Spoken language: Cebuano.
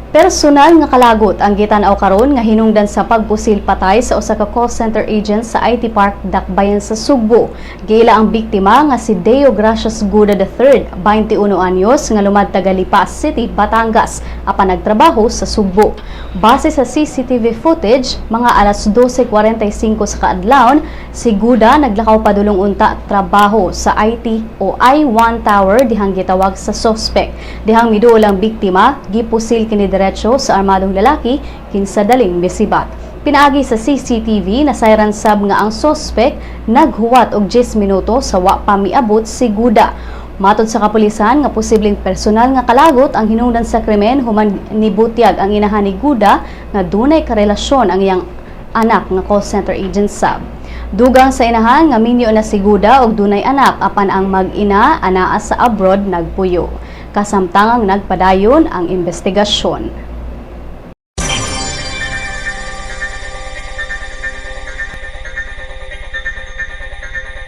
Personal nga kalagot ang gitan-aw karon nga hinungdan sa pagpusil patay sa usa ka call center agent sa IT Park, Dakbayan sa Sugbo. Giila ang biktima nga si Deo Gracias Guda III, 21 anyos, nga lumad taga Lipa City, Batangas, apan nagtrabaho sa Sugbo. Base sa CCTV footage, mga alas 12:45 sa kaadlawon, si Guda naglakaw padulong unta trabaho sa IT o I-1 Tower dihang gitawag sa suspect. Dihang miduol ang biktima, gipusil kini diretso sa armadong lalaki kinsa daling misibat. Pinaagi sa CCTV, nasayran sab nga ang suspect naghuwat og 10 minuto sa wa pa miabot si Guda. Matod sa kapulisan nga posibleng personal nga kalagot ang hinungdan sa krimen human nibutyag ang inahan ni Guda nga dunay karelasyon ang iyang anak nga call center agent sab. Dugang sa inahan nga minyo na si Guda og dunay anak, apan ang mag-ina anaa sa abroad nagpuyo. Kasamtangang nagpadayon ang investigasyon.